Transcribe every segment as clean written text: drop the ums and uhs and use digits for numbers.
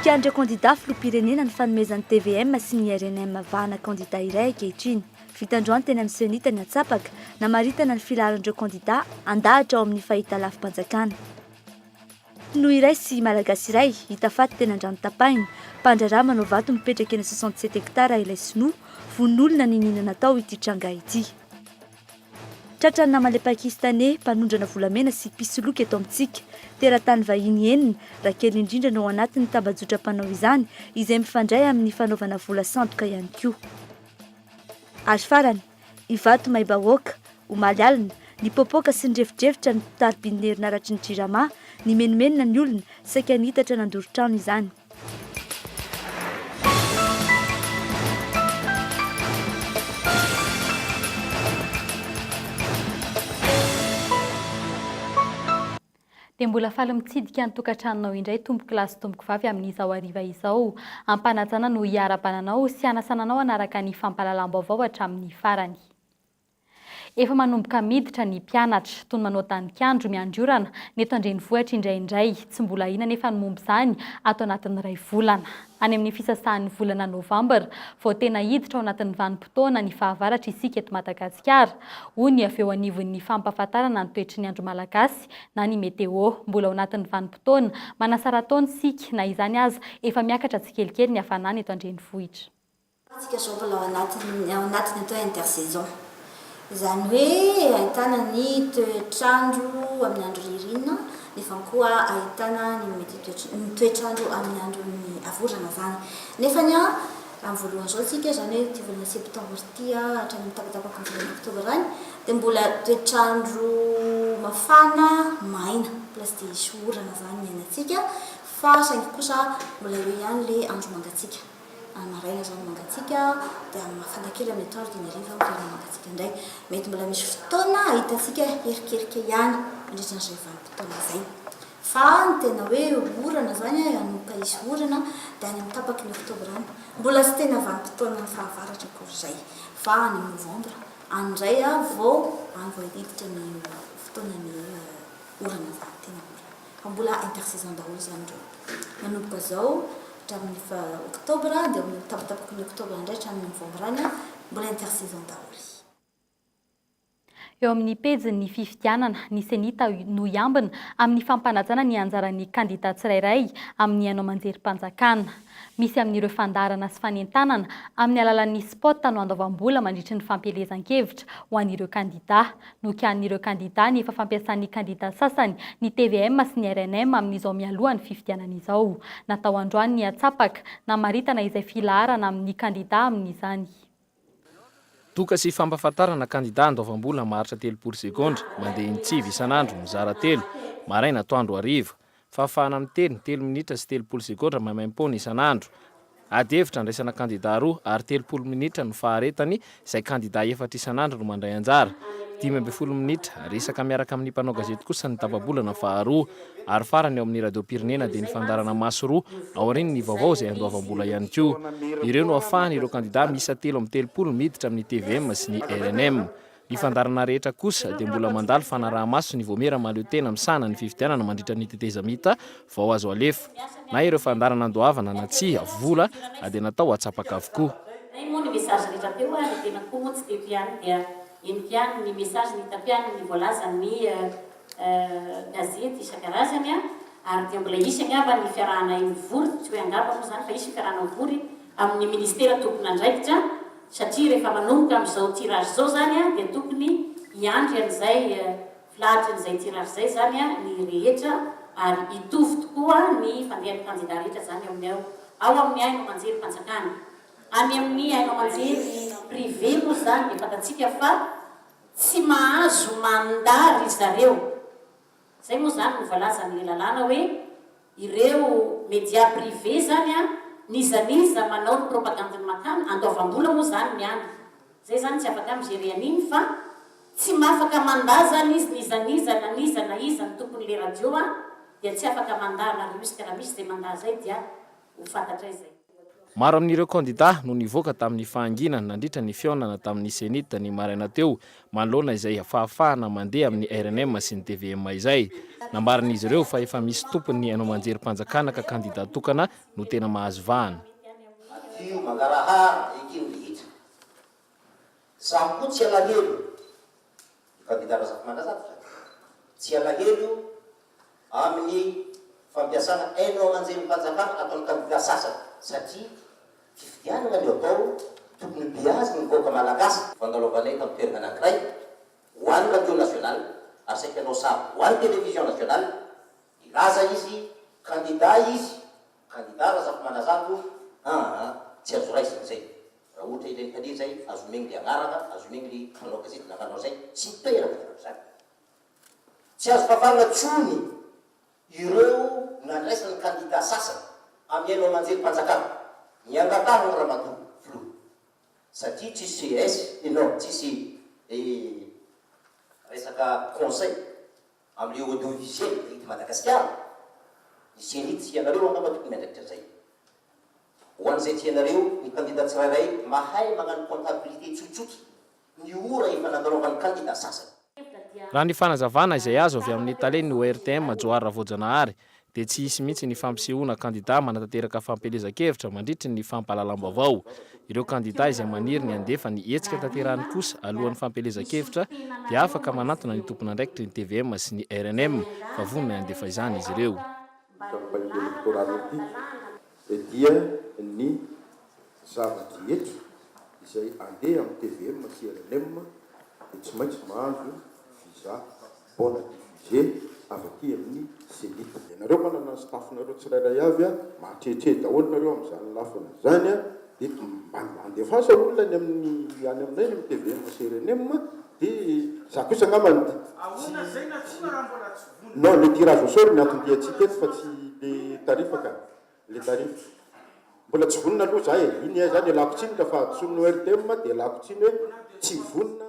Nokian'ireo kandidà filoham-pirenena ny fanomezan'ny tvm sy ny rnm vahana kandidà iray ankehitriny. Vita androany teny amin'ny Cenit ny antsapaka, namaritana ny filaharan'ireo kandidà handahatra ao amin'ny fahitalavi-panjakana. Sinoa iray sy Malagasy iray hita faty teny Andranotapahina. Mpandraharaha manao vato mipetraka eny 67 hectares ilay sinoa, vono olona niniana natao ity tranga ity. Tratra ny naman'ilay Pakistaney mpanondrana volamena sy mpisoloky eto amintsika. Teratany vahiny enina, raha kely indrindra no ao anatin'ny tambajotra mpanao izany, izay mifandray amin'ny fanaovana vola sandoka ihany koa. Ary farany, Ivato Maibahoaka, omaly alina, nipoapoaka sy nirefodrefotra ny tarobin'ny herinaratry ny Jirama, nimenomenona ny olona, saika nitatra nandoro trano izany. Dia mbola faly mitsidika ny tokantranonao indray tompoko lahy sy tompoko vavy amin'izao hariva izao. Ampanajana no hiarahabana anao sy hanasana anao hanaraka ny fampahalalam-baovao hatramin'ny farany. Efa manomboka miditra ny mpianatra. Toy ny manao danik'andro miandry orana ny eto an-drenivohitra indraindray. Tsy mbola ahiana anefa ny momba izany ato anatin'ny iray volana. Any amin'ny fisasahan'ny volana novambra vao tena hiditra ao anatin'ny vanim-potoana ny fahavaratra isika eto Madagasikara, hoy ny avy eo anivon'ny fampahafantarana ny toetry ny andro malagasy na ny météo. Mbola ao anatin'ny vanim-potoana manasara-taona isika, na izany aza efa miakatra tsikelikely ny hafanana eto an-drenivohitra. Tsika zao mbola ao anatin'ny ao anatin'ny atao hoe intersaison. Izany hoe ahitana ny toetr'andro amin'ny andro ririnina nefa koa ahitana ny mety toetr- ny toetr'andro amin'ny andron'ny havorana izany. Nefany an, amin'ny voalohany izao tsika izany hoe ity volana septembre ity hatramin'ny tapatapaky ny volana oktobra any dia mbola toetr'andro mafana maina, mbola tsy dia hisy orana izany ny iainantsika fa saingy kosa mbola eo ihany ilay andro mangatsiaka. Amin'ny maraina izany mangatsiaka dia amin'ny mafana kely amin'ny atoandro dia ny hariva miverina mangatsiaka indray. Mety mbola misy fotoana ahitantsika erikerika ihany mandritra an'izay vanim-potoana izay. Fa ny tena hoe orana izany hanomboka hisy orana dia any amin'ny tapaky ny oktobra any. Mbola tsy tena vanim-potoanan'ny fahavaratra akory izay fa any amin'ny novambra any indray vao any vao hiditra ny fotoanan'ny orana izany, tena orana. Fa mbola intersaison daholo izany ireo. Manomboka izao hatramin'ny oktobra dia amin'ny tapatapaky ny oktobra indray hatramin'ny novambra any mbola intersaison daholo. Eo amin'ny pejin'ny fifidianana, ny Cenit no hiambina amin'ny fampanajana ny anjaran'ny kandida tsirairay amin'ny haino aman-jerim-panjakana. Misy amin'ireo fandaharana sy fanentanana amin'ny alalan'ny spot no andoavam-bola mandritry ny fampielezan-kevitra ho an'ireo kandida. Nokianin'ireo kandida ny efa fampiasan'ny kandida sasany ny tvm sy ny rnm amin'izao mialoha ny fifidianana izao. Natao androany ny atsapaka, namaritana izay filaharana amin'ny kandida amin'izany. Doka sy fampahafantarana kandida andoavam-bola maharitra 30 segondra, mandeha intsivy isan'andro, mizara telo, maraina, atoandro, hariva. Fahafahana miteny, telo minitra sy 30 segondra maimaimpoana isan'andro. Ady hevitra andraisana kandida roa ary 30 minitra no faharetany, izay kandida efatra isan'andro no mandray anjara. 15 minitra, resaka miaraka amin'ny mpanao gazety kosa ny tapa-bolana faharoa. Ary farany ao amin'ny radiom-pirenena dia ny fandaharana Maso roa aorian'ny vaovao izay andoavam-bola ihany koa. Ireo no ahafahan'ireo kandida miisa 33 miditra amin'ny tvm sy ny rnm. Ny fandaharana rehetra kosa dia mbola mandalo fanaraha-maso ny Vaomiera Mahaleotena misahana ny fifidianana mandritra ny tetezamita vao azo alefa. Na ireo fandaharana andoavana na tsia vola dia natao atsapaka avokoa. Hay moa ny message rehetra teo a, ny tenako koa moa tsy teto ihany dia henoko ihany ny message ny hitako ihany ny voalazan'ny gazety isan-karazany a, ary dia mbola hisy angamba ny fiarahanay mivory, tsy hoe angamba moa izany fa hisy ny fiarahana mivory amin'ny ministera tompon'andraikitra Satria rehefa manomboka amin'izao tirage izao izany dia tokony hiandry an'izay filahatry an'izay tirage izay izany ny rehetra ary hitovy tokoa ny fandehan'ny kandida rehetra izany ao amin'ny ao amin'ny haino aman-jerim-panjakana. Any amin'ny haino aman-jery privé moa izany dia fantatsika fa tsy mahazo mandà ry zareo. Zay moa zany no voalazan'ny lalàna hoe ireo media privé zany an, n'iza n'iza manao ny propagande-ny makany, andoavam-bola moa zany ny any, zay zany tsy afaka mi-gérer an'iny fa tsy mafaka mandà zany izy n'iza n'iza na n'iza na iza ny tompon'le radio an, dia tsy afaka mandà anareo izy ka raha misy zay mandà zay dia ho fantatray zay. Maro amin'ireo kandidà no nivoaka tamin'ny fahanginana nandritra ny fihaonana tamin'ny Cenit ny maraina teo manoloana izay fahafahana mandeha amin'ny rnm sy ny tvm izay. Nambaran'izy ireo fa efa misy tompon'ny haino aman-jerim-panjakana ka kandidà tokana no tena mahazo vahana. Madio, mangarahara, eken'ny rehetra. Izaho koa tsy alahelo, ny kandida Razafimandrazato izany, tsy alahelo amin'ny fampiasana haino aman-jerim-panjakana ataon'ny kandida sasany satria fifidianana no atao, tokony beaziny ny vahoaka malagasy. Fandalovanay tamin'ny toerana anankiray ho an'ny radio nationale ary saika hanao sary ho an'ny télévision nationale, nilaza izy, kandida izy, kandida Razafimandrazato, aa tsy azo raisina izay. Raha ohatra ireny tale izay, azo omegny le agnarana, azo omegny le mpanao gazety nagnano an'izay, tsy mitoeraka izany. Tsy azo fafana tsony ireo nandraisan'ny kandida sasany amin'ny haino aman-jerim-panjakana ny angatahany Ramatoa Filoha satria tsisy CS eh non tsisy resaka conseil amin'le audiovisuel eto Madagasikara, ny Cenit sy ianareo angamba tokony miandraikitra an'izay. Ho an'izay tianareo, ny kandida tsirairay mahay magnano comptabilité tsotsotra ny ora efa nandalovan'ny kandida sasany. Raha ny fanazavana izay azo avy amin'ny talen'ny ORTM Johary Ravoajanahary dia tsy hisy mihitsy ny fampisehoana kandida manatanteraka fampielezan-kevitra mandritry ny fampahalalam-baovao. Ireo kandida izay maniry ny handefa ny hetsika tanterahiny kosa alohan'ny fampielezan-kevitra dia afaka manantona ny tompon'andraikitry ny tvm sy ny rnm fa vonona handefa izany izy ireo. Campagne électorale ity dia ny zava-drehetra izay andeha amin'ny tvm sy rnm dia tsy maintsy mahazo visa bon à diffuser avy aty amin'ny Cenit. Ianareo manana ny staff-nareo tsirairay avy a, mahatrehitrehitra daholo nareo amin'izany lafiny izany a, dia mba andefasa olona any amin'ny any aminay any amin'ny tvm sy rnm dia za kosa angamba tsy Non, le tirage au sort ny anton-diantsika eto fa tsy le tarif ka. Le tarif. Mbola tsy vonona aloha za e. Iny zany ialako tsiny ka fahadisoan'ny ORTM dia ialako tsiny hoe tsy vonona.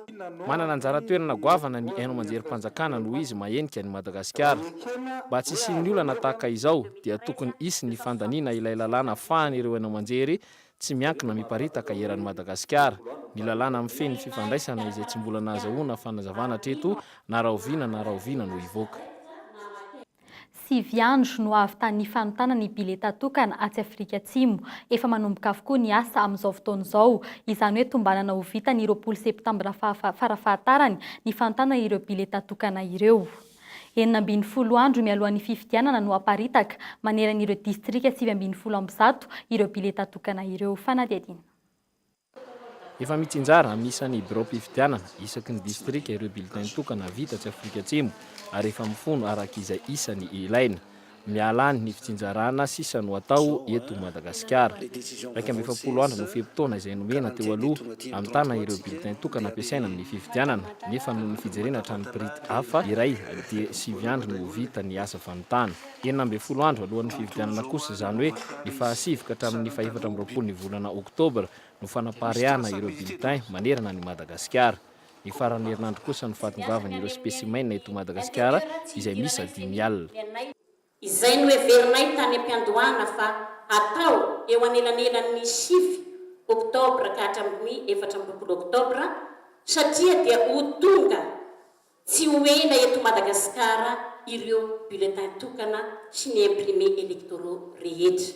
Manana anjara toerana goavana ny haino aman-jerim-panjakana noho izy mahenika an'i Madagasikara. Mba tsy hisian'ny olana tahaka izao dia tokony hisy ny fandaniana ilay lalàna afahan'ireo haino aman-jery tsy miankina miparitaka eran'i Madagasikara. Ny lalàna mifehy ny fifandraisana izay tsy mbola nahazahoana fanazavana hatreto na rahoviana na rahoviana no hivoaka. Sivy andro no hahavitan'ny fanontana ny bileta tokana atsy Afrika Atsimo. Efa manomboka avokoa ny asa amin'izao fotoana izao. Izany hoe tombanana ho vita ny 20 septambra farafahatarany ny fanontana ireo bileta tokana ireo. 16 andro mialohan'ny fifidianana no haparitaka manerana ireo distrika 119 ireo bileta tokana ireo. Fanadihadiana. Efa mitsinjara amin'ny isan'ny biraom-pifidianana isaky ny distrika ireo bulletin tokana vita atsy Afrika Atsimo ary efa mifono araka izay isany ilaina. Miala any ny fitsinjarana sisa no atao eto Madagasikara. 41 andro no fe-potoana izay nomena teo aloha hamitana ireo bulletin tokana ampiasaina amin'ny fifidianana nefa noho ny fijerena hatrany printy hafa iray dia sivy andro no ho vita ny asa famitana. 16 andro alohan'ny fifidianana kosa, izany hoe ny fahasivy ka hatramin'ny fahefatra amby 20 ny volana oktobra no fanapariahana ireo bulletins manerana an'i Madagasikara. Ny faran'ny herinandro kosa no fahatongavan'ireo spécimen eto Madagasikara izay miisa 50. Izay noheverinay tany am-piandohana fa hatao eo anelanelan'ny sivy oktobra ka hatramin'ny 24 oktobra satria dia ho tonga Tsy ho ela eto Madagasikara ireo bulletin tokana sy ny imprimés électoraux rehetra.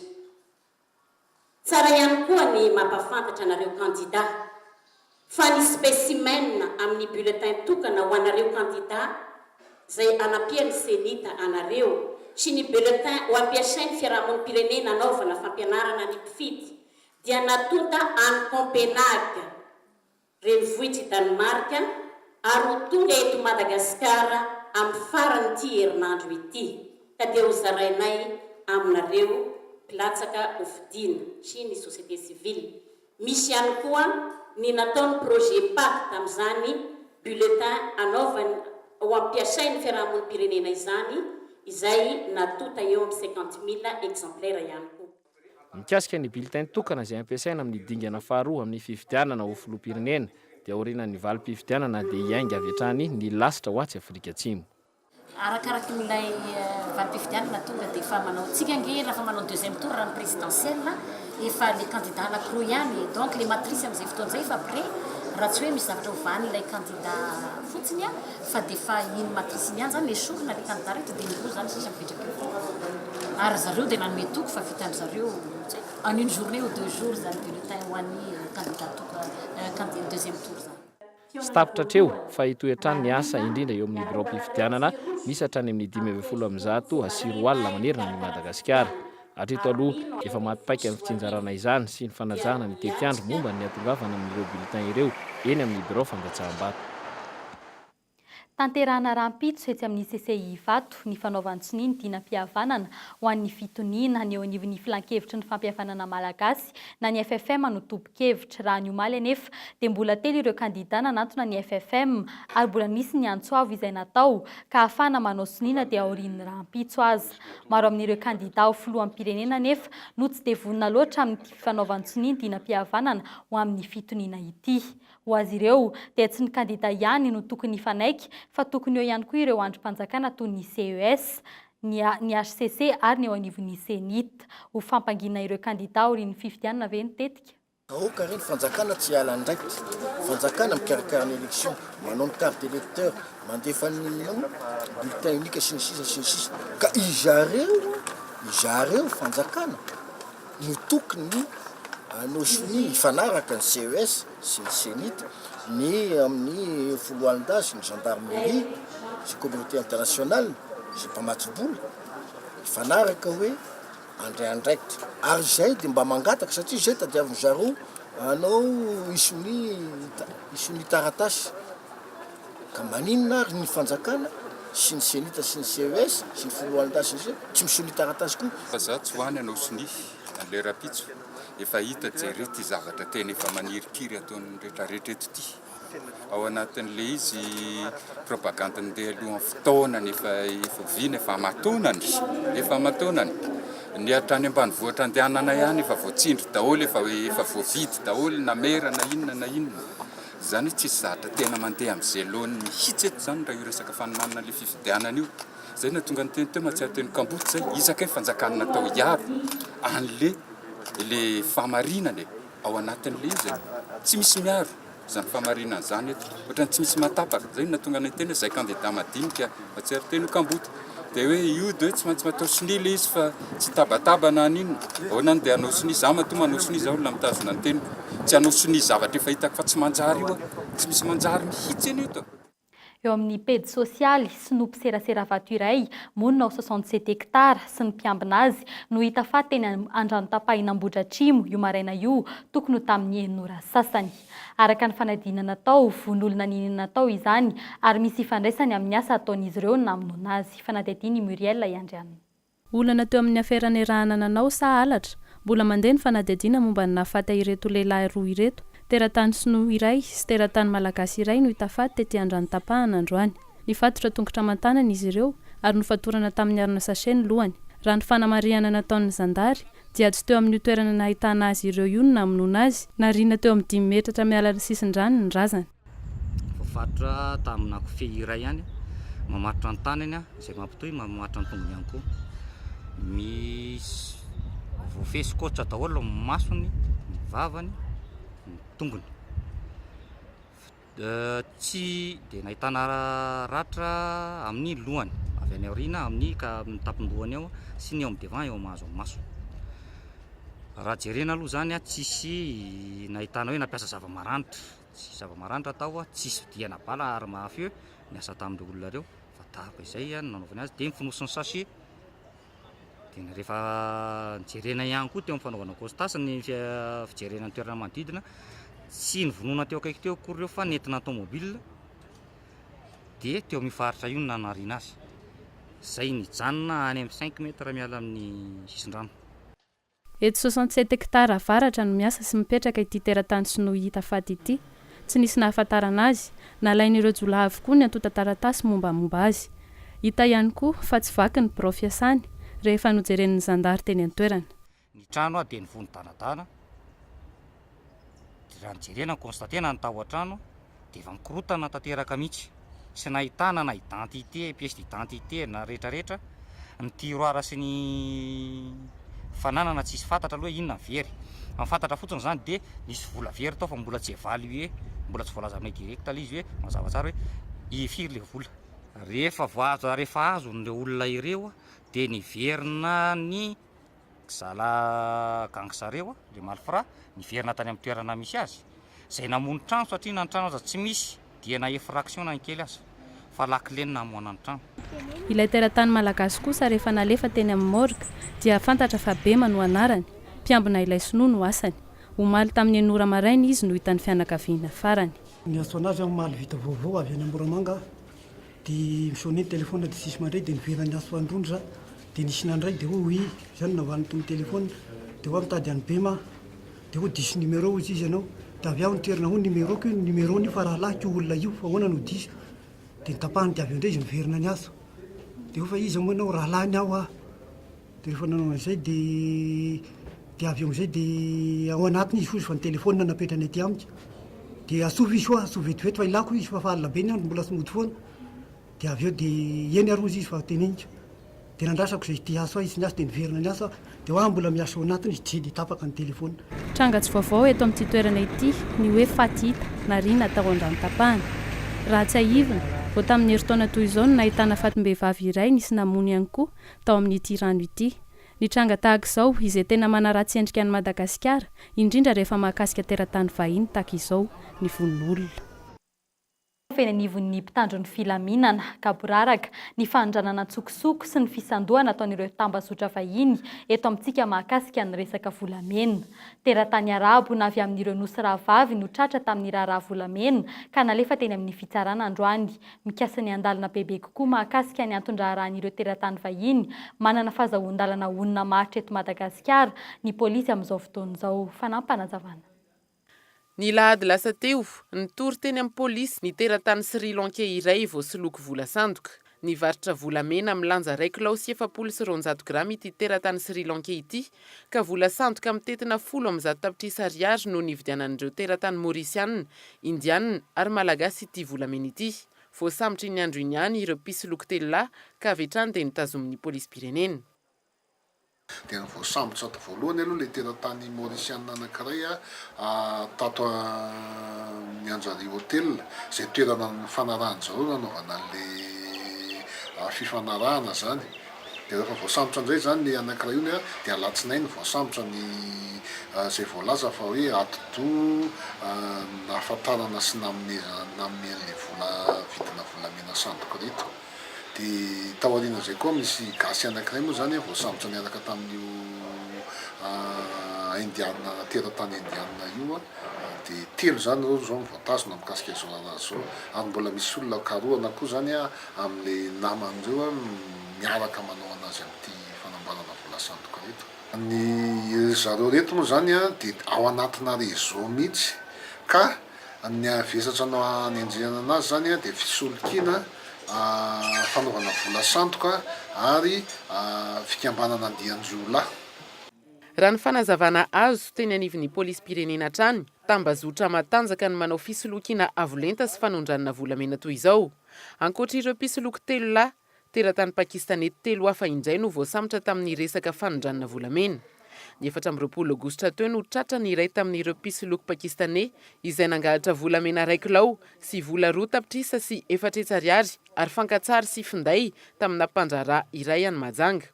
Tsara ihany koa ny mampafantatra anareo kandida fa ny spécimen amin'ny bulletin tokana ho anareo kandida izay anampian'ny Cenit anareo sy ny bulletin ho ampiasain'ny fiarahamonim-pirenena anaovana fampianarana ny mpifidy dia natonta any Copenhague renivohitr'i Danemark ary ho tonga eto Madagasikara amin'ny faran'ity herinandro ity ka dia ho zarainay aminareo mpilatsaka hofidiana sy ny société civile. Misy ihany koa ny nataon'ny projet Pacte amin'izany bulletin anaovany ho ampiasain'ny fiarahamonim-pirenena izany izay natonta eo amin'ny 50 mille exemplaires ihany koa. Mikasika ny bulletin tokana izay ampiasaina amin'ny dingana faharoa amin'ny fifidianana ho filoham-pirenena dia aorianan'ny valim-pifidianana dia hiainga avy hatrany ny lasitra ho atsy Afrika Atsimo. Arakarakin'ilay valim-pifidianana tonga dia efa manao, tsika ange raha fa manao deuxième tour raha ny présidentielle. Efa le candidat anakiroa ihany e, donc le matrice amin'izay fotoana izay efa prêt raha tsy hoe misy zavatra ovan'ilay candidat fotsiny an, fa dia efa iny matrice iny ihany zany esorina le candidat rehetra dia ny roa zany sisa mipetraka eo. Ary zareo dia nanome toky fa vitan-dry zareo tsy haiko en une journée ou deux jours zany bulletin ho an'ny candidat toka deuxième tour zany. Tsy tapitra hatreo fa hitohy hatrany ny asa, indrindra eo amin'ny biraom-pifidianana misy hatrany amin'ny 215 manerana an'i Madagasikara. Hatreto aloha, efa maty paika ny fitsinjarana izany sy ny fanajana ny tetiandro momba ny hahatongavana amin'ireo bulletins ireo eny amin'ny birao fandatsaham-bato. Tanterahana rahampitso etsy amin'ny CCI Ivato ny fanaovan-tsonia ny dinam-pihavanana ho an'ny fitoniana. Ny eo anivon'ny Filankevitry ny fampihavanana malagasy na ny FFM no tompon-kevitra. Raha ny omaly anefa dia mbola telo ireo kandida nanantona ny FFM ary mbola nisy ny antso avo izay natao ka ahafahana manao sonia na dia aorian'ny rahampitso aza. Maro amin'ireo kandida ho filoham-pirenena anefa no tsy dia vonona loatra amin'ity fanaovan-tsonia ny dinam-pihavanana ho amin'ny fitoniana ity. Ho azy ireo, dia tsy ny kandida ihany no tokony hifanaiky fa tokony eo ihany koa ireo andrim-panjakana toy ny CES, ny ny hcc ary ny eo anivon'ny Cenit. Ho fampangina ireo kandida aorian'ny fifidianana ve ny tetika? Aoka re ny fanjakana tsy hiala andraikitra, fanjakana mikarakara ny election, manao ny carte d'electeur, mandefa ny bulletin unique sy ny sisa sy ny sisa, ka izareo izareo fanjakana no tokony hanao sonia hifanaraka ny CES sy ny Cenit, ny amin'ny foloalindahy sy ny gendarmerie sy communauté internationale sy mpamatsy vola hifanaraka hoe handray andraikitra ary izay dia mba mangataka satria izay tadiavin-dry zareo hanao hisonia hisonia taratasy ka maninona ary ny fanjakana sy ny Cenit sy ny CES sy ny foloalindahy sy ny sisa tsy misonia taratasy koa. Fa za tsy ho any hanao sonia an'ilay rapitso. Efa hita jereo ity zavatra tena efa manirikiry ataon'ny retraretra eto ity. Ao anatin'ilay izy propagande ndeha alohan'ny fotoanany efa efa oviana efa aman-taonany, efa aman-taonany. Ny hatrany ambanivohitra andehananay any efa voatsindry daholo, efa efa voavidy daholo na mera na inona na inona. Izany hoe tsisy zavatra tena mandeha amin'izay laoniny mihitsy eto izany raha io resaka fanomanana ilay fifidianana io. Zay nahatonga ny teny teo mahatsiaro teny kamboty zay, iza kay fanjakana natao hiaro anle le fahamarinana e, ao anatin'le izy e, tsy misy miaro zany fahamarinana zany eto, ohatrany tsy misy mahatapaka, zay no nahatonga anay niteny hoe zay kandida madinika mahatsiaro teny ho kamboty, de hoe io de hoe tsy maintsy atao sonia le izy fa tsy tabataba na aninona, ahoana no de hanao sonia, za matoa manao sonia za olona mitazona ny teniko, tsy hanao sonia zavatra efa hitako fa tsy manjary io aho, tsy misy manjary mihitsy anie eto e. Eo amin'ny pejy sosialy, sinoa mpiserasera vato iray, monina ao 67 hectares, sy ny mpiambina azy no hita faty teny Andranotapahina Ambohidratrimo io maraina io tokony ho tamin'ny enina ora sasany. Araka ny fanadihana natao, vono olona niniana natao izany ary misy ifandraisany amin'ny asa ataon'izy ireo ny namonoana azy. Fanadihadiana i Muriel Iandrianina. Olana teo amin'ny afera niarahana nanao sa halatra? Mbola mandeha ny fanadihadiana momba ny nahafaty ireto lehilahy roa ireto. Teratany sinoa iray sy teratany malagasy iray no hita faty tety Andranotapahana androany. Nifatotra tongotra aman-tanana izy ireo ary nofatorana tamin'ny harona sachet ny lohany. Raha ny fanamarihana nataon'ny zandary dia tsy teo amin'io toerana nahitana azy ireo io no namonoana azy, nariana teo amin'ny dimy metatra miala ny sisin-drano ny razana. Voafaritra tamina kofehy iray ihany mamatotra ny tanany izay mampitohy mamatotra ny tongony ihany koa. Misy voafehy scotch daholo ny masony, ny vavany, ny tongony. Tsy dia nahitana ratra amin'ny lohany avy any aoriana amin'ny ka amin'ny tampon-dohany ao sy ny eo amin'ny devant eo mahazo amin'ny maso. Raha jerena aloha izany tsisy nahitana hoe nampiasa zava-maranitra. Tsisy zava-maranitra tao, tsisy fidihana bala ary maha feu niasa tamin'ireo olona ireo fa daroka izay no nanaovany azy dia nifonosiny sachet dia rehefa nijerena ihany koa teo amin'ny fanaovana constat ny fijerena ny toerana manodidina tsy nivonona teo akaiky teo akory ireo fa nentina tomobile dia teo amin'io faritra io no nanariana azy izay nijanona any amin'ny cinq mètres miala amin'ny sisin-drano. Eto 67 hectares avaratra no miasa sy mipetraka ity teratany sinoa hita faty ity. Tsy nisy nahafantarana azy. Nalain'ireo jiolahy avokoa ny antontan-taratasy mombamomba azy. Hita ihany koa fa tsy vaky ny birao fiasany rehefa nojeren'ny zandary teny an-toerana. Ny trano dia nivono danadana, dia raha nojerena ny constater-na ny tao an-trano dia efa mikorotana tanteraka mihitsy, tsy nahitana na identité, pièce d'identité na retraretra, ny tiroir sy ny Fananana tsisy fantatra aloha hoe inona ny very. Fa ny fantatra fotsiny izany dia nisy vola very tao fa mbola tsy évaluer, mbola tsy voalaza aminay direct ilay izy hoe mazava tsara hoe firy ilay vola. Rehefa voahaja, rehefa azon'ireo olona ireo dia niverina ny zala gang zareo, le malfrat, niverina tany amin'ny toerana misy azy, izay namono trano satria na ny trano aza tsy misy dia na effraction na ny kely aza fa lakile no namoana ny trano. Ilay teratany malagasy kosa rehefa nalefa teny amin'ny morgue dia fantatra fa Bema no anarany, mpiambina ilay sinoa no asany. Omaly tamin'ny enina ora maraina izy no hitan'ny fianakaviana farany. Niantso anazy aho omaly vita vaovao avy any Moramanga Dia mi-sonner ny téléphone dia tsisy mandray dia niverina niantso an'i za dia nisy nandray dia hoy oui zany no navalin'ny tompon'ny téléphone dia hoa mitady an'i Bema aho dia hoy diso numéro hozy izy ianao dia avy aho nitoerana hoy numéro-ko io numéro-ny io fa rahalahiko io olona io fa ahoana no diso dia notapahiny dia avy eo indray izy niverina niantso dia hoy fa iza moa ianao rahalahiny aho ah Dia rehefa nanao an'izay dia dia avy eo amin'izay dia ao anatiny izy hozy fa ny telephone napetrany aty amiko. Dia asovy izy hoa, asovy vetivety fa ilako izy fa fa alina be ny andro mbola tsy mody foana. Dia avy eo dia eny ary hozy izy fa teneniko. Dia nandrasako izay te hiasa izy niasa dia niverina niasa aho. Dia hoa mbola miasa ao anatiny izy dia dia tapaka ny telephone. Tranga tsy vaovao eto amin'ity toerana ity ny hoe faty hita nariana tao Andranotapahana. Raha tsiahivina, vao tamin'ny herintaona toy izao no nahitana fatim-behivavy iray nisy namono ihany koa tao amin'ity rano ity. Ny tranga tahaka izao, izay tena manaratsy endrika an'i Madagasikara, indrindra rehefa mahakasika teratany vahiny tahaka izao ny vononolona. Eny anivon'ny mpitandro ny filaminana, gaboraraka, ny fanondranana an-tsokosoko sy ny fisandohana ataon'ireo tambazotra vahiny eto amintsika mahakasika ny resaka volamena. Teratany arabo na avy amin'ireo nosy rahavavy no tratra tamin'ny raharaha volamena ka nalefa teny amin'ny fitsarana androany. Mikasa ny handalina bebe kokoa mahakasika ny anton-draharahan'ireo teratany vahiny manana fazahoan-dalana honina maharitra eto Madagasikara ny polisy amin'izao fotoana izao. Fanampanazavanà. Ny lahady lasa teo, nitory teny amin'ny polisy ny teratany Sri Lankey iray voasoloky vola sandoka. Nivarotra volamena milanja iray kilao sy 240 grama ity teratany Sri Lankey ity, ka vola sandoka mitentina 110 tapitrisa ariary no nividianan'ireo teratany Maorisiana, Indiana ary Malagasy ity volamena ity. Voasambotra iny andro iny ihany ireo mpisoloky telo lahy ka avy hatrany dia notazomin'ny polisim-pirenena. Dia ny voasambotra voalohany aloha ilay teratany Maorisiana anankiray tato amin'ny Anjari Hotel, izay toerana nifanarahan-dry zareo nanaovana an'ilay fifanarahana izany. Dia rehefa voasambotra indray izany ilay anankiray io dia alatsinainy voasambotra ny izay voalaza fa hoe atidoha nahafantarana sy nanome nanome an'ilay vola vidina volamena sandoka ireto. Dia taorian'izay koa misy gasy anankiray moa izany voasambotra niaraka tamin'io indiana teratany indiana io. Dia telo izany ireo izao no voatazona mikasika izao raharaha izao ary mbola misy olona karohana koa izany amin'ilay naman'ireo miaraka manao anazy amin'ity fanamboarana vola sandoka ireto. Ny ry zareo ireto moa izany dia ao anatina réseau mihitsy ka ny vesatra nanenjehana anazy izany dia fisolokiana, fanaovana vola sandoka ary fikambanana andian-jiolahy. Raha ny fanazavana azo teny anivon'ny polisim-pirenena hatrany, tambazotra matanjaka ny manao fisolokiana avo lenta sy fanondranana volamena toy izao. Ankoatra ireo mpisoloky telo lahy, teratany pakistaney telo hafa indray no voasambotra tamin'ny resaka fanondranana volamena. Ny 24 aogositra teo no tratra ny iray tamin'ireo mpisoloky pakistaney izay nangalatra volamena iray kilao sy vola 4 tapitrisa sy 400 ariary ary fankatsary sy finday tamina mpandraharaha iray any Mahajanga.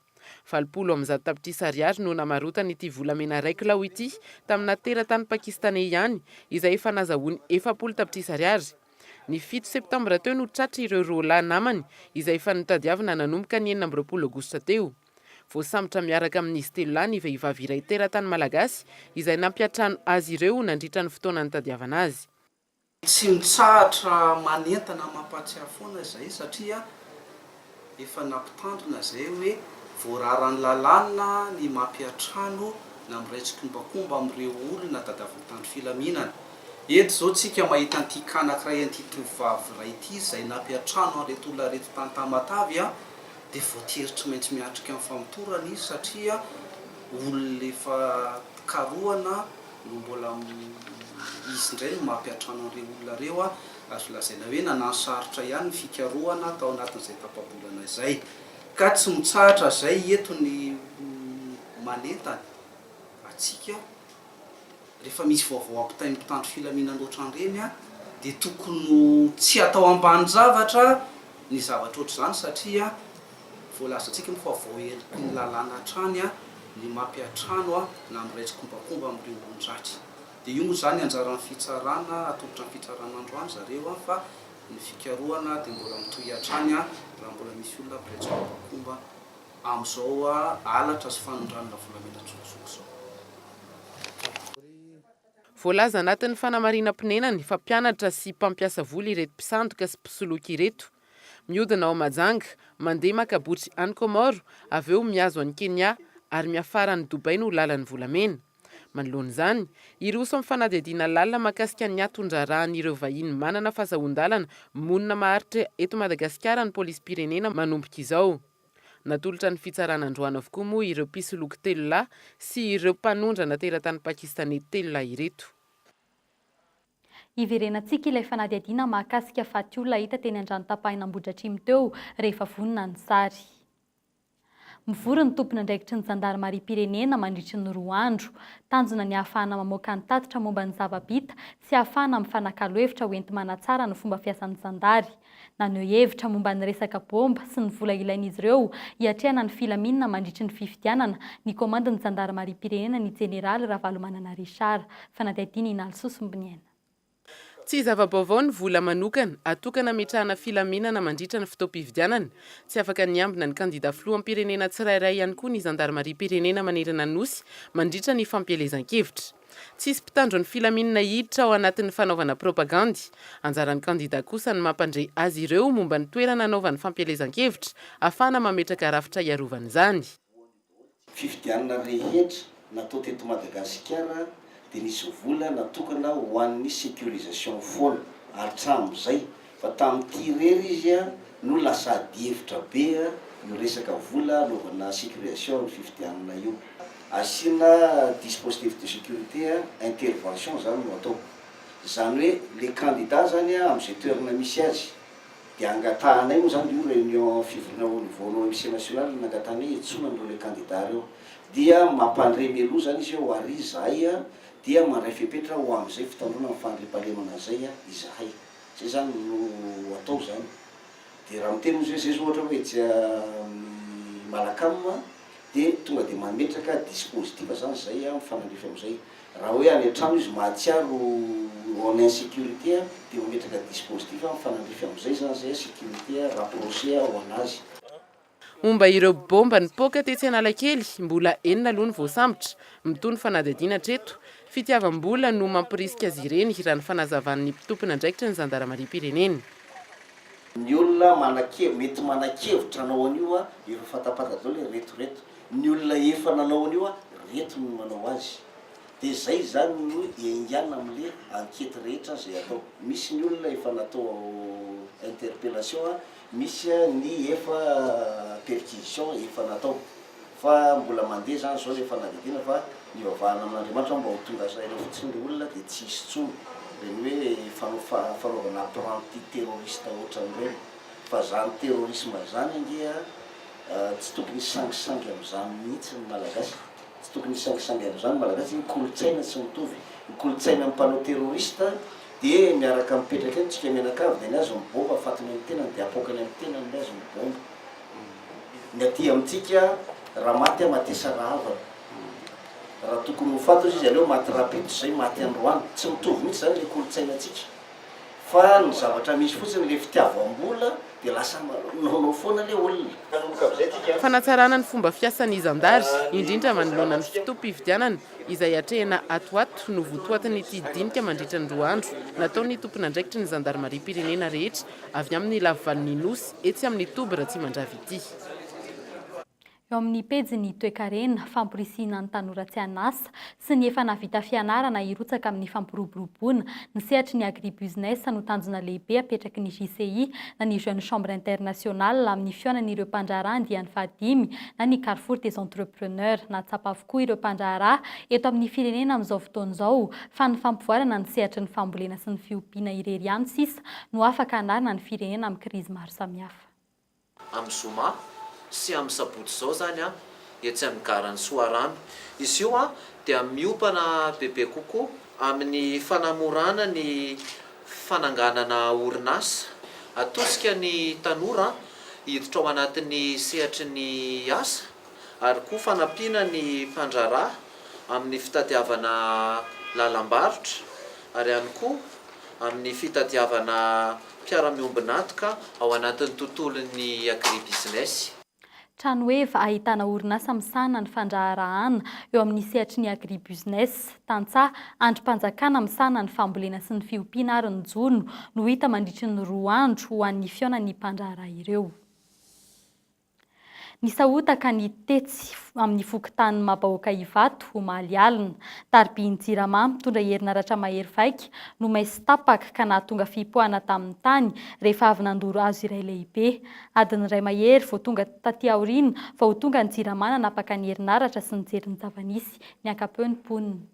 180 tapitrisa ariary no namarotany ity volamena iray kilao ity tamina teratany pakistaney ihany izay efa nazahoany 40 tapitrisa ariary. Ny 7 septambra teo no tratra ireo roa lahy namany izay efa notadiavina nanomboka ny 26 aogositra teo. Voasambotra miaraka amin'izy telo lahy ny vehivavy iray teratany malagasy izay nampiantrano azy ireo nandritra ny fotoana nitadiavana azy. Tsy mitsahatra manentana mampahatsiahy foana izay satria efa nampitandrina izay hoe voararan'ny lalàna ny mampiantrano na miray tsikombakomba amin'ireo olona tadiavin'ny mpitandro filaminana. Eto izao tsika mahita an'ity cas anankiray an'ity tovovavy iray ity izay nampiantrano an'ireto olona ireto tany Tamatave an, dia voatery tsy maintsy miatrika ny famotorana izy satria olona efa karohana no mbola izy indray no mampiantrano an'ireo olona ireo an, azo lazaina hoe nanano sarotra ihany ny fikarohana tao anatin'izay tapa-bolana izay. Ka tsy mitsahatra izay eto ny. manentana antsika rehefa misy vaovao ampitain'ny mpitandro filaminana ohatran'ireny dia tokony ho tsy atao ambanin-javatra ny zavatra ohatr'izany satria voalazantsika moa fa voaheloky ny lalàna hatrany ny mampiantrano na miray tsikombakomba amin'ireo olon-dratsy. Dia io moa izany anjaran'ny fitsarana, atolotra ny fitsarana androany zareo fa ny fikarohana dia mbola mitohy hatrany raha mbola misy olona mpiray tsikombakomba amin'izao halatra sy fanondranana volamena an-tsokosoko izao. Voalaza anatin'ny fanamarinam-ponenany fa mpianatra sy mpampiasa vola ireto mpisandoka sy mpisoloky ireto. Mihodina ao Mahajanga, mandeha maka botry any Comores, avy eo mihazo an'i Kenya ary miafara any Dubaï no lalan'ny volamena. Manoloana izany, hiroso amin'ny fanadihadiana lalina mahakasika ny anton-draharahan'ireo vahiny manana fazahoan-dalana monina maharitra eto Madagasikara ny polisim-pirenena manomboka izao. Natolotra ny fitsarana androany avokoa moa ireo mpisoloky telo lahy sy ireo mpanondrana teratany pakistaney telo lahy ireto. Hiverenantsika ilay fanadihadiana mahakasika faty olona hita teny Andranotapahina Ambohidratrimo teo rehefa vonona ny sary. Mivory ny tompon'andraikitry ny zandarimariam-pirenena mandritry ny roa andro. Tanjona ny hahafahana mamoaka ny tatitra momba ny zava-bita sy hahafahana mifanakalo hevitra ho enti-manatsara ny fomba fiasan'ny zandary. Naneho hevitra momba ny resaka bomba sy ny vola ilain'izy ireo hiatrehana ny filaminana mandritry ny fifidianana ny komandin'ny zandarimariam-pirenena ny jeneraly Ravalomanana Richard. Fanadihadiana i Nalisoa Sombiniaina. Tsy zava-baovao ny vola manokana atokana hametrahana filaminana mandritra ny fotoam-pifidianana. Tsy afaka niambina ny kandida filoham-pirenena tsirairay ihany koa ny zandarimariam-pirenena manerana ny Nosy mandritra ny fampielezan-kevitra. Tsy hisy mpitandro ny filaminana hiditra ao anatin'ny fanaovana propagandy. Anjaran'ny kandida kosa ny mampandre azy ireo momba ny toerana hanaovany fampielezan-kevitra ahafahana mametraka rafitra hiarovana izany. Fifidianana rehetra natao teto Madagasikara dia nisy vola natokana ho an'ny sécurisation foana hatramin'izay fa tamin'ity irery izy no lasa adihevitra be io resaka vola anaovana sécurisation ny fifidianana io. Asiana dispositif de sécurité intervention zany no atao. Izany hoe le candidat zany amin'izay toerana misy azy Dia angatahanay moa izany io réunion fivoriana au niveau ny OMC national nangatahanay hiantsoana an'ireo le candidat ireo. Dia mampandre mialoha izany izy hoe ho ary izahay dia mandray fepetra ho amin'izay fitandroana ny fandriampahalemana izay izahay. Izay izany no atao izany. Dia raha miteny moa izy hoe izay izao ohatra hoe etsy amin'ny Malacam dia tonga dia mametraka dispositif izany izay mifanandrify amin'izay. Raha hoe any an-trano izy mahatsiaro en insécurité dia mametraka dispositif mifanandrify amin'izay izany izay sécurité rapprochée ho an'azy. Momba ireo baomba nipoaka tetsy Analakely, mbola enina aloha no voasambotra. Mitohy ny fanadihadiana hatreto. Fitiavam-bola no mamporisika azy ireny, raha ny fanazavan'ny tompon'andraikitry ny zandaramariam-pirenena. Ny olona manan-kevitra, mety manan-kevitra hanao an'io efa fantapantatra daholo hoe reto reto. Ny olona efa nanao an'io reto no manao azy. Dia zay izany no iaingàna amin'le enquete rehetra zay atao. Misy ny olona efa natao interpellation, misy ny efa perquisition efa natao. Fa mbola mandeha zany zao le fanadihadiana fa nivavahana amin'Andriamanitra mba ho tonga saina fotsiny le olona dia tsy hisy intsony ireny hoe fanaovana apprenti terroriste ohatran'ireny. Fa zany terrorisme zany ange a. Tsy tokony hisangisangy amin'izany mihitsy ny Malagasy. Tsy tokony hisangisangy amin'izany ny Malagasy. Ny kolontsaina tsy mitovy. Ny kolontsainan'ny mpanao terroriste dia miaraka mipetraka eo tsika mianakavy dia ny azy ny bomba afatony amin'ny tenany dia apoakany amin'ny tenany ny azy ny bomba. Ny aty amintsika raha maty aho matesa rahavana. Raha tokony ho faty ozy izy aleo maty rahampitso izay maty androany. Tsy mitovy mihitsy izany ilay kolontsainantsika. Fa ny zavatra misy fotsiny le fitiavam-bola de lasa manaonao foana le olona. Fanatsarana ny fomba fiasan'ny zandary, indrindra manoloana ny fotoam-pifidianana izay hatrehina ato ho ato no votoatin'ity dinika mandritra ny roa andro nataon'ny tompon'andraikitry ny zandarimariam-pirenena rehetra avy amin'ny lafivalon'ny Nosy etsy amin'ny toby Ratsimandrava ity. Eo amin'ny pejin'ny toekarena, famporisihina ny tanora tsy an'asa sy ny efa nahavita fianarana hirotsaka amin'ny fampiroboroboana ny sehatry ny agribusiness no tanjona lehibe apetraky ny JCI na ny Jeune Chambre Internationale amin'ny fihaonan'ireo mpandraharaha andiany fahadimy na ny Carrefour des Entrepreneurs. Nahatsapa avokoa ireo mpandraharaha eto amin'ny firenena amin'izao fotoana izao fa ny fampivoarana ny sehatry ny fambolena sy ny fiompiana irery ihany sisa no afaka hanarina ny firenena amin'ny krizy maro samihafa. Amin'ny zoma sy amin'ny sabotsy izao izany an, etsy amin'ny garan'i Soarano. Izy io dia miompana bebe kokoa amin'ny fanamorana ny fananganana orinasa. Atosika ny tanora hiditra ao anatin'ny sehatry ny asa ary koa fanampiana ny mpandraharaha amin'ny fitadiavana lalam-barotra ary ihany koa amin'ny fitadiavana mpiara-miombon'antoka ao anatin'ny tontolon'ny agribusiness. Tranoheva ahitana orinasa misahana ny fandraharahana eo amin'ny sehatry ny agribusiness, tantsaha, andrim-panjakana misahana ny fambolena sy ny fiompiana ary ny jono no hita mandritry ny roa andro ho an'ny fihaonan'ny mpandraharaha ireo. Nisahotaka ny tetsy amin'ny fokontanin'i Mabahoaka Ivato omaly alina. Taribihin'ny Jirama mitondra herinaratra mahery vaika no may sy tapaka ka nahatonga fipoahana tamin'ny tany rehefa avy nandoro hazo iray lehibe. Adiny iray mahery vao tonga taty aoriana vao tonga ny Jirama nanapaka ny herinaratra sy nijery ny zava-nisy. Niankapeo ny mponina.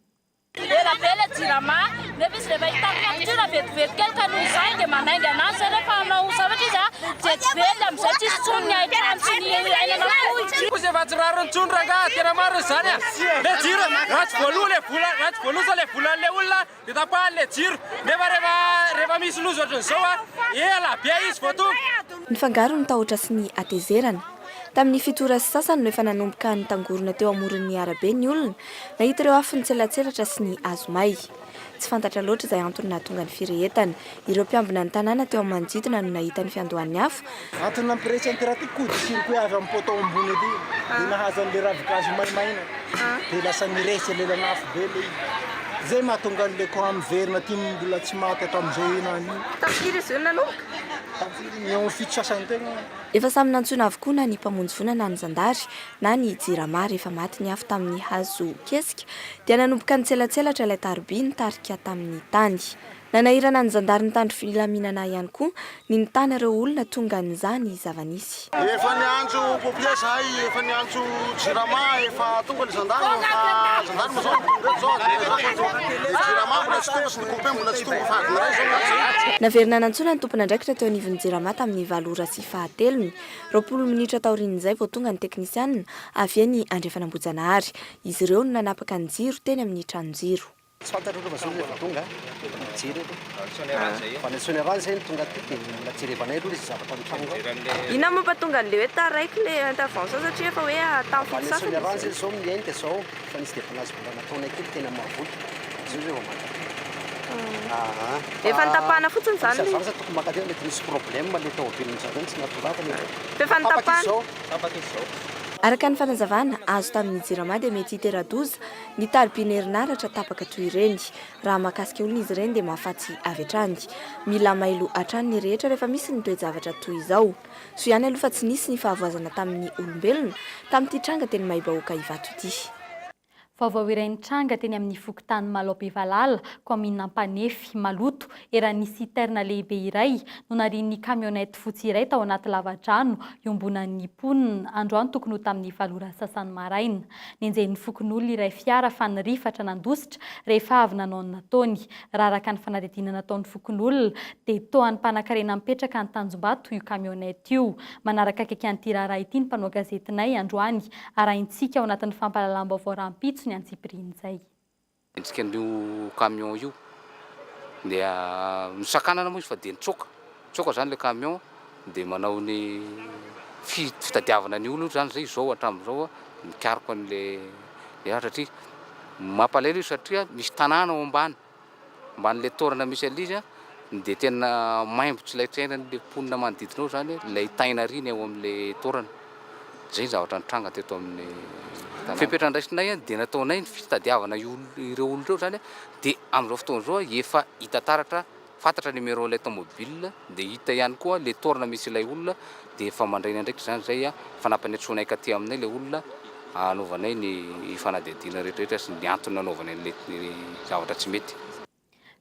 Ela be le jirama nefa izy rehefa hitany facture vetivety kely ka noho izany dia manainga anazy zay rehefa hanao zavatra izy a vetivety amizay tsisy tsony ny hain-trano sy ny aina nafoy. Kosa efa tsy rariny intsony rangaha, tena marina izany a! Le jiro raha tsy voaloa le vola, raha tsy voaloa zao le volan'le olona de tapahany le jiro, nefa rehefa rehefa misy loza ohatran'izao a, ela be izy vao tonga. Nifangaro ny tahotra sy ny hatezerana. Tamin'ny fito ora sy sasany no efa nanomboka nitangorona teo amoron'ny arabe ny olona, nahita ireo afo nitselatselatra sy ny hazo may. Tsy fantatra loatra izay antony nahatonga ny firehetana. Ireo mpiambina ny tanàna teo amin'ny manodidina no nahita ny fiandohan'ny afo. Antony nampirehitra an'ity raha ity, coup de circuit avy amin'ny poteau ambony aty, dia nahazo an'ilay ravinkazo maimaina, dia lasa nirehitra lelan'afo be ilay izy. Izay mahatonga an'ilay courant miverina aty mbola tsy maty hatramin'izao henany io. Tamin'ny firy izy io no nanomboka? Tamin'ny firy? Eo amin'ny fito sasany teo angamba. Efa samy nantsoina avokoa na ny mpamonjy voina na ny zandary na ny Jirama rehefa maty ny afo tamin'ny hazo kesika dia nanomboka nitselatselatra ilay taroby nitarika tamin'ny tany. Nanahirana ny zandary nitandro filaminana ihany koa ny nitana ireo olona tonga nizaha ny zava-nisy. Efa niantso pompier zahay, efa niantso Jirama, efa tonga ny zandary fa zandary moa zao no tonga eto zao adiny iray zao fa ny Jirama mbola tsy tonga sy ny pompier mbola tsy tonga fa adiny iray zao no Naverina nantsoina ny tompon'andraikitra teo anivon'ny Jirama tamin'ny valo ora sy fahatelony. 20 minitra taorian'izay vao tonga ny teknisianina avy eny Andrefan'Ambohijanahary. Izy ireo no nanapaka ny jiro teny amin'ny tranon-jiro. Tsy fantatro aloha fa zao rehefa tonga mijery aloha. Fa ny antsoinay zay no tonga aty dia mbola jerevanay aloha ilay zavatra mitranga ao. Inona no mampatonga an'ilay hoe taraiky ilay intervention satria efa hoe tamin'ny fito sasany izy io. Zay zao miainga zao fa nisy depannage mbola nataonay kely tena mahavoky. Zay zao vao mankaty. Aa. Efa notapahana fotsiny izany ilay. Misy avance tokony mankaty mety misy problème ilay tômôbilin-dry zareo no tsy nahatongavana e. Fa efa Tapaka izy notapahana. zao. Tapaka izy zao. Araka ny fanazavana azo tamin'ny Jirama dia mety hitera-doza ny taribian'herinaratra tapaka toy ireny. Raha mahakasika olona izy ireny dia mahafaty avy hatrany. Mila mailo hatrany ny rehetra rehefa misy ny toe-javatra toy izao. Soa ihany aloha fa tsy nisy ny fahavoazana tamin'ny olombelona tamin'ity tranga teny Mahibahoaka Ivato ity. Vaovao iray nitranga teny amin'ny fokontany Malao Bevalala, kaominina Ampanefy, maloto, eran'ny citerne lehibe iray no narian'ny camionnette fotsy iray tao anaty lava-drano iombonan'ny mponina, androany tokony ho tamin'ny valo ora sasany maraina. Nenjehin'ny fokonolona iray fiara fa nirifatra nandositra rehefa avy nanao ny nataony. Raha araka ny fanadihadiana nataon'ny fokonolona dia toa an'ny mpanankarena mipetraka any Tanjombato io camionnette io. Manaraka akaiky an'ity raharaha ity ny mpanao gazetinay androany. Arahintsika ao anatin'ny fampahalalam-baovao rahampitso ny antsipirian'izay. Endrika an'io camion io dia nosakanana moa izy fa dia nitsoaka, nitsoaka izany ilay camion dia manao ny fitadiavana ny olona izany izay izao hatramin'izao mikaroka an'ilay raha satria mampalahelo izy satria misy tanàna ao ambany. Ambanin'ilay toerana misy an'ilay izy dia tena maimbo tsy laitra iainan'ilay mponina manodidina ao izany ilay tainariny eo amin'ilay toerana. Izay ny zavatra nitranga teto amin'ny tanàna. Fepetra ndraisinay dia nataonay ny fitadiavana ireo olona ireo izany dia amin'izao fotoana izao efa hita taratra, fantatra numéro-n'ilay tomobile dia hita ihany koa ilay toerana misy ilay olona dia efa mandray ny andraikitra izany izay fa nampanetsoanay aty aminay ilay olona hanaovanay ny fanadihadiana rehetrarehetra sy ny antony nanaovany an'ilay zavatra tsy mety.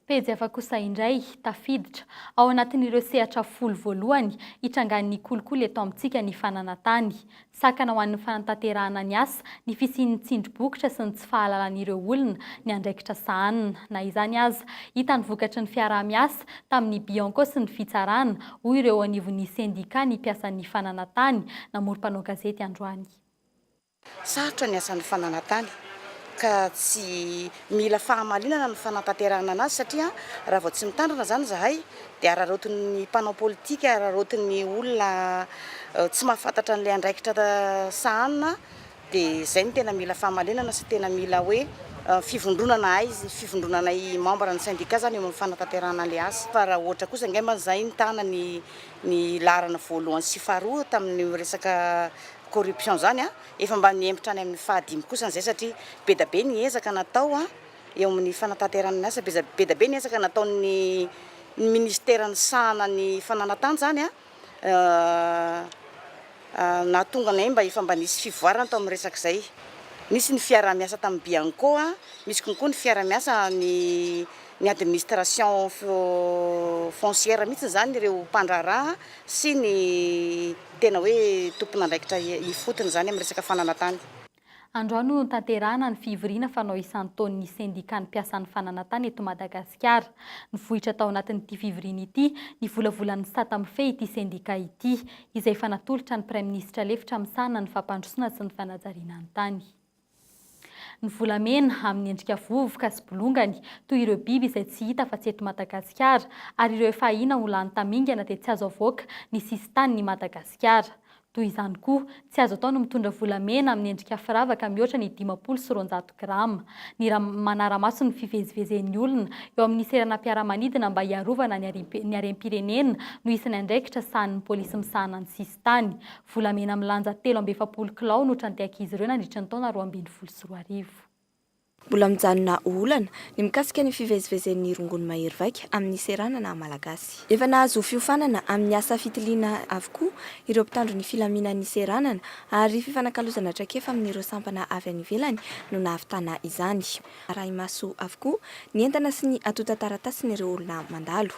Pejy hafa kosa indray, tafiditra ao anatin'ireo sehatra folo voalohany hitrangan'ny kolikoly eto amintsika ny fananantany. Sakana ho an'ny fanatanterahana ny asa ny fisian'ny tsindry bokotra sy ny tsy fahalalan'ireo olona ny andraikitra sahanina. Na izany aza, hita ny vokatry ny fiaraha-miasa tamin'ny Bianco sy ny fitsarana, hoy ireo eo anivon'ny sendika ny mpiasan'ny fananantany, namory mpanao gazety androany. Sarotra ny asan'ny fananantany ka tsy mila fahamalinana ny fanatanterahana anazy satria raha vao tsy mitandrina izany izahay dia araraotin'ny mpanao politika, araraotin'ny olona tsy mahafantatra an'ilay andraikitra sahanina dia izay no tena mila fahamalinana sy tena mila hoe fivondronana ay, fivondronanay membre ny syndicat izany eo amin'ny fanatanterahana an'ilay asa. Fa raha ohatra kosa angamba izahay nitana ny ny laharana voalohany sy faharoa tamin'io resaka corruption izany an, efa mba nihemotra any amin'ny fahadimy kosa izay satria be da be ny ezaka natao an eo amin'ny fanatanterahana ny asa, be da be ny ezaka nataon'ny ny ministera nisahana ny fananantany izany an, nahatonga anay mba efa mba nisy fivoarana tao amin'ny resaka izay. Nisy ny fiaraha-miasa tamin'ny Bianco, misy konkoa ny fiaraha-miasa ny ny administration foncière mihitsy izany ireo mpandraharaha sy ny tena hoe tompon'andraikitra ifotony izany amin'ny resaka fananantany. Androany no notanterahana ny fivoriana fanao isan-taon'ny sendikan'ny mpiasan'ny fananantany eto Madagasikara. Nivoitra tao anatin'ity fivoriana ity ny volavolan'ny sata mifehy ity sendika ity, izay efa natolotra ny Praiminisitra lefitra misahana ny fampandrosoana sy ny fanajariana ny tany. Ny volamena, amin'ny endrika vovoka sy bolongany, toy ireo biby izay tsy hita afa-tsy eto Madagasikara, ary ireo efa ahiana ho lany tamingana dia tsy azo avoaka ny sisin-tanin'i Madagasikara. Toy izany koa, tsy azo atao ny mitondra volamena amin'ny endrika firavaka mihoatra ny 250 grama. Ny ra manara-maso ny fivezivezen'ny olona eo amin'ny seranam-piaramanidina mba hiarovana ny ny harem-pirenena no isan'ny andraikitra sahanin'ny polisy misahana ny sisin-tany. Volamena milanja 43 kilao no trantehakizy ireo nandritra ny taona 2012. Mbola mijanona ho olana ny mikasika ny fivezivezen'ny rongony mahery vaika amin'ny seranana malagasy. Efa nahazo fiofanana amin'ny asa fitiliana avokoa ireo mpitandro ny filaminan'ny seranana ary fifanakalozana traikefa amin'ireo sampana avy any ivelany no nahavitana izany. Arahi-maso avokoa ny entana sy ny antontan-taratasin'ireo olona mandalo.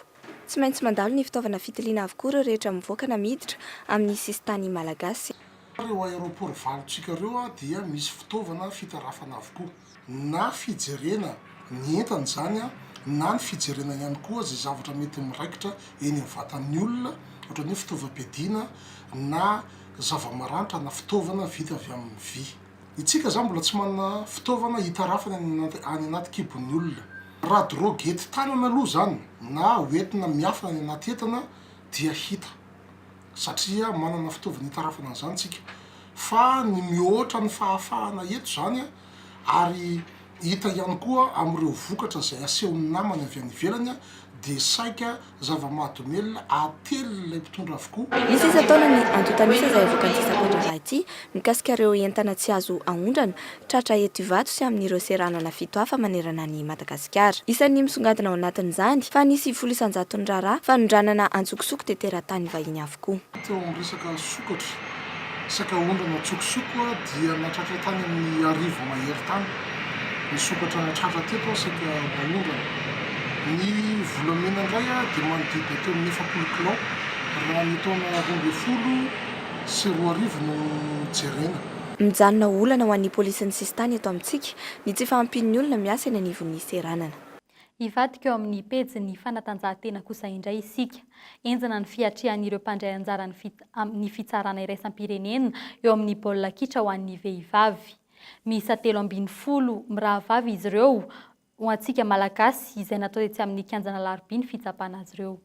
Tsy maintsy mandalo ny fitaovana fitiliana avokoa ireo rehetra mivoaka na miditra amin'ny sisintany malagasy. Ireo aéroport valontsika ireo dia misy fitaovana fitarafana avokoa. Na fijerena ny entana izany na ny fijerena ihany koa izay zavatra mety miraikitra eny amin'ny vatan'ny olona, ohatran'ny hoe fitaovam-piadiana na zava-maranitra na fitaovana vita avy amin'ny vy. Itsika zany mbola tsy manana fitaovana hitarafana any anaty kibon'ny olona. Raha drogue enti-tanana aloha zany na hoentina miafina any anaty entana dia hita satria manana fitaovana hitarafana an'izany tsika. Fa ny mihoatra ny fahafahana eto zany ary hita ihany koa amin'ireo vokatra izay asehon'ny namany avy any ivelany dia saika zava-mahadomelina atelin'ilay mpitondra avokoa. Misy isan-taona ny antontan'isa izay avoakan'ity sampan-draharaha ity mikasika ireo entana tsy azo aondrana tratra eto Ivato sy amin'ireo seranana fito hafa manerana an'i Madagasikara. Isan'ny misongadina ao anatin'izany fa ny 90 isan-jaton'ny raharaha fanondranana antsokosoko dia teratany vahiny avokoa. Teo amin'ny resaka sokatra, saika aondrana antsokosoko dia nahatratra tany amin'ny arivo mahery tany ny sokatra tratra teto saika ho aondrana. Ny volamena indray dia manodidina teo amin'ny 40 kilao raha ny taona 2012 no jerena. Mijanona ho olana ho an'ny polisin'ny sisintany eto amintsika ny tsy fahampian'ny olona miasa eny anivon'ny seranana. Hivadika eo amin'ny pejin'ny fanatanjahantena kosa indray isika. Henjana ny fiatrehan'ireo mpandray anjara ny ny fitsarana iraisam-pirenena eo amin'ny baolina kitra ho an'ny vehivavy. Miisa 13 mirahavavy izy ireo ho antsika Malagasy izay natao tetsy amin'ny kianjan'Alarobia ny fitsapana azy ireo.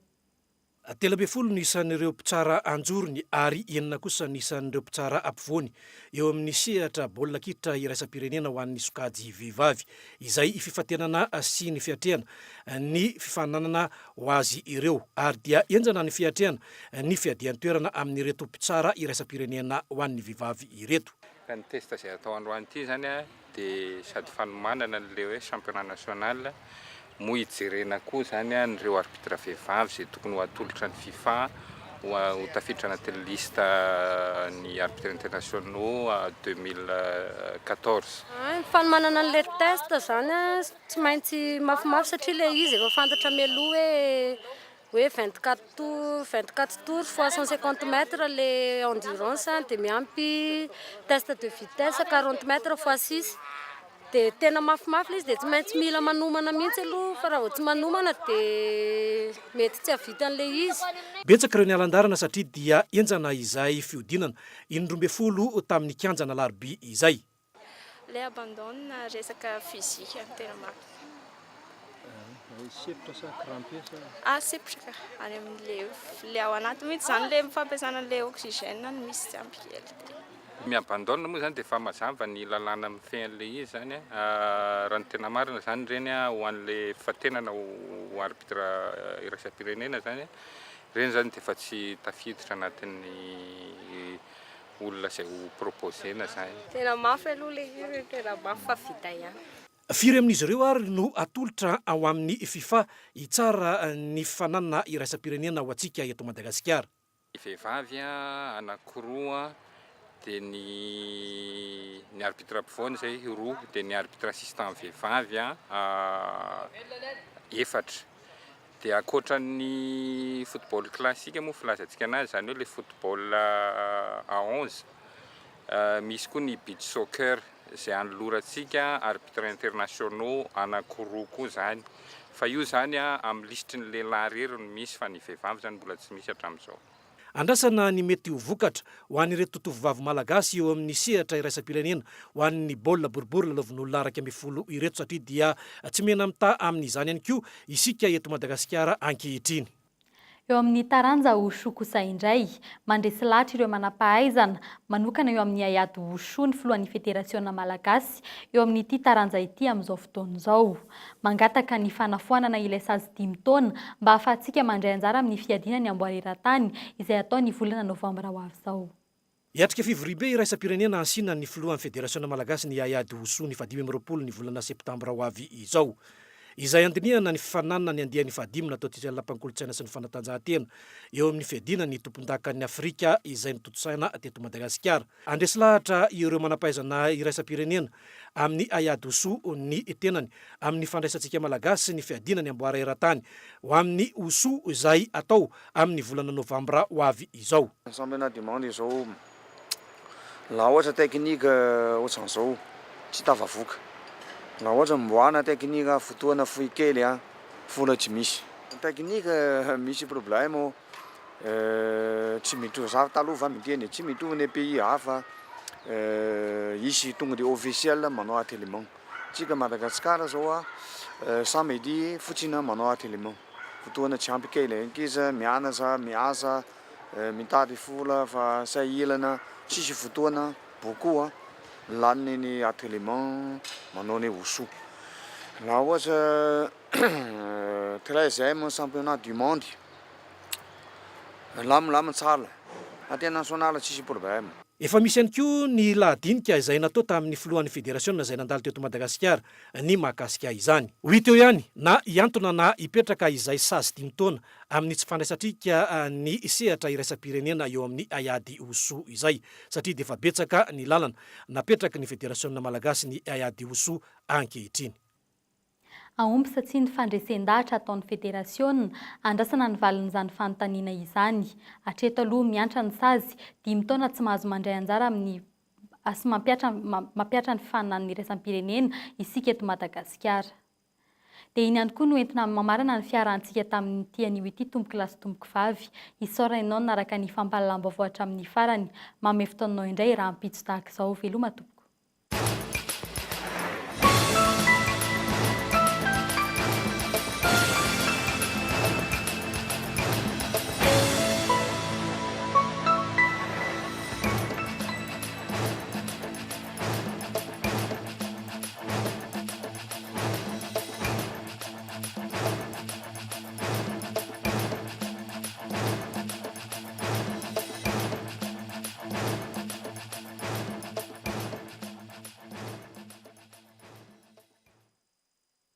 13 no isan'ireo mpitsara anjorony ary enina kosa ny isan'ireo mpitsara ampovoany eo amin'ny sehatra baolina kitra iraisam-pirenena ho an'ny sokajy vehivavy izay fifantenana sy ny fiatrehana ny fifaninanana ho azy ireo ary dia henjana ny fiatrehana ny fiadian-toerana amin'ireto mpitsara iraisam-pirenena ho an'ny vehivavy ireto. Ka ny test izay atao androany ity izany dia sady fanomanana an'ilay hoe championnat national moa hijerena koa izany an'ireo arbitre vehivavy izay tokony ho atolotra ny fifa ho tafiditra anatin'ny liste ny arbitre internationaux 2014. Ny fanomanana an'ilay test izany tsy maintsy mafimafy satria ilay izy efa fantatra mialoha hoe hoe 24 tours 24 tours fois 150 mètres le endurance dia miampy test de vitesse 40 mètres fois 6. Dia tena mafimafy ilay izy dia tsy maintsy mila manomana mihitsy aloha fa raha vao tsy manomana dia mety tsy hahavita an'ilay izy. Betsaka ireo niala an-dalana satria dia henjana izay fihodinana in-droambinifolo tamin'ny kianjan'Alarobia izay. Ilay abandon resaka physique no tena mafy. Sempotra sa crampe sa? Ah sempotra ka, any amin'le le ao anaty mihitsy zany le fampiasana an'le oxygène no misy tsy ampy kely dia. Ny abandon moa zany dia efa mazava ny lalàna mifehy an'ilay izy zany a, raha ny tena marina zany ireny a ho an'le fantenana ho arbitre iraisam-pirenena zany a, ireny zany dia efa tsy tafiditra anatin'ny olona izay ho proposer-na zany. Tena mafy aloha ilay izy e, tena mafy fa vita ihany. Firy amin'izy ireo ary no atolotra ao amin'ny fifa hitsara ny fifaninanana iraisam-pirenena ho antsika eto Madagasikara? Ny vehivavy anankiroa dia ny ny arbitre ampovoany izay roa dia ny arbitre assistant vehivavy efatra. Dia ankoatran'ny football classique moa filazantsika anazy, izany hoe ilay football à 11, misy koa ny beach soccer izay anolorantsika arbitres internationaux anankiroa koa izany. Fa io izany amin'ny lisitry ny lehilahy irery no misy fa ny vehivavy izany mbola tsy misy hatramin'izao. Andrasana ny mety ho vokatra ho an'ireto tovovavy malagasy eo amin'ny sehatra iraisam-pirenena ho an'ny baolina boribory lalaovin'olona 11 ireto satria dia tsy mena-mitaha amin'izany ihany koa isika eto Madagasikara ankehitriny. Eo amin'ny taranja Wushu kosa indray, mandresy lahatra ireo manam-pahaizana manokana eo amin'ny haiady Wushu ny filohan'ny federasiona malagasy eo amin'ity taranja ity amin'izao fotoana izao. Mangataka ny fanafoanana ilay sazy dimy taona mba hahafahantsika mandray anjara amin'ny fiadiana ny amboara eran-tany izay hatao ny volana novambra ho avy izao. Hiatrika fivoriambe iraisam-pirenena hasiana ny filohan'ny Federasiona malagasy ny haiady Wushu ny fahadimy amby 20 ny volana septambra ho avy izao. Izay handinihana ny fifaninanana ny andiany fahadimy natao tetsy amin'ny Lapan'ny Kolontsaina sy ny Fanatanjahantena eo amin'ny fiadiana ny tompondakan'i Afrika izay notontosaina teto Madagasikara. Handresy lahatra ireo manampahaizana iraisam-pirenena amin'ny haiady Wushu ny tenany amin'ny fandraisantsika Malagasy ny fiadiana ny amboara eran-tany ho amin'ny Wushu izay atao amin'ny volana novambra ho avy izao. Ny championnat du monde izao laha ohatra technique ohatran'izao tsy tafavoaka, laha ohatra mboana technique fotoana fohy kely an, vola tsy misy. Technique misy problème tsy mitovy za taloha va miteny tsy mitovy ny pays hafa hisy tonga de officiel manao ateliement, tsika Madagascar zao a samedi fotsiny manao ateliement, fotoana tsy ampy kely, ankizy mianatra miasa mitady vola fa sahirana tsisy fotoana beaucoup a laniny ny ateliement manao ny wushu, laha ohatra treizième championnat du monde Milamilamy tsara, international tsisy problème. Efa misy ihany koa ny lahadinika izay natao tamin'ny filohan'ny federasiona izay nandalo teto Madagasikara ny mahakasika izany. Ho hita eo ihany na hihantona na hipetraka izay sazy dimy taona amin'ny tsy fandraisantrika ny sehatra iraisam-pirenena eo amin'ny haiady Wushu izay satria dia efa betsaka ny lalana napetraky ny federasiona malagasy ny haiady Wushu ankehitriny. Hahomby sa tsia ny fandresen-dahatra ataon'ny federasiona? Andrasana ny valin'izany fanontaniana izany. Hatreto aloha, miantra ny sazy, dimy taona tsy mahazo mandray anjara amin'ny sy mampihatra mampihatra ny fifaninanana iraisam-pirenena isika eto Madagasikara. Dia iny ihany koa no entina mamarana ny fiarahantsika tamin'ity anio ity tompokolahy sy tompokovavy. Isaorana ianao nanaraka ny fampahalalam-baovao hatramin'ny farany. Manome fotoananao indray rahampitso tahaka izao. Veloma tompoko.